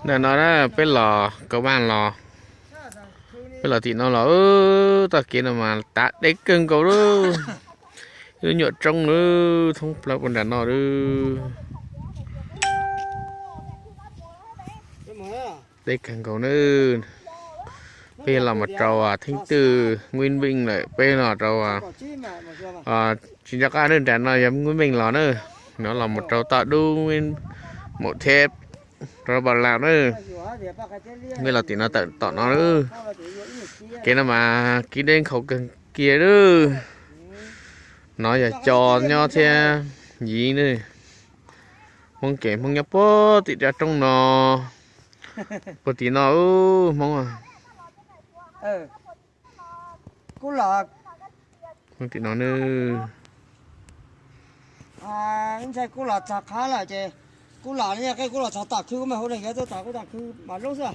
Ntawm no na peb los kau vaj los, peb los tim no los, toj kev no mas tav deb kawg nkaus lawm. Ib lub nyuam roob lawm, thoob plaws puag nram no lawm. Deb kawg nkaus na. Peb los mus rau theeb twj Nguyễn Minh lawm, peb los rau tsis nco qab na, nram no yog Nguyễn Minh los na. No los mus rau toj dub Nguyễn Minh Thiếp, rau Pab Lau na. Peb los tim no tawm tom no lawm. Kev no mas kev deb nkhaus kawg kiag lawm. No yog cov nyob thiab yiv na. Hmoob ces Hmoob nyob puag tim roob no, puag tim no, Hmoob tim no na. Ntshai kuv los txog qhab lawm ces kuv los, kuv los txog tom khw kuv mam hu neeg yuav tuaj tom kuv tom khw mam lub xwb.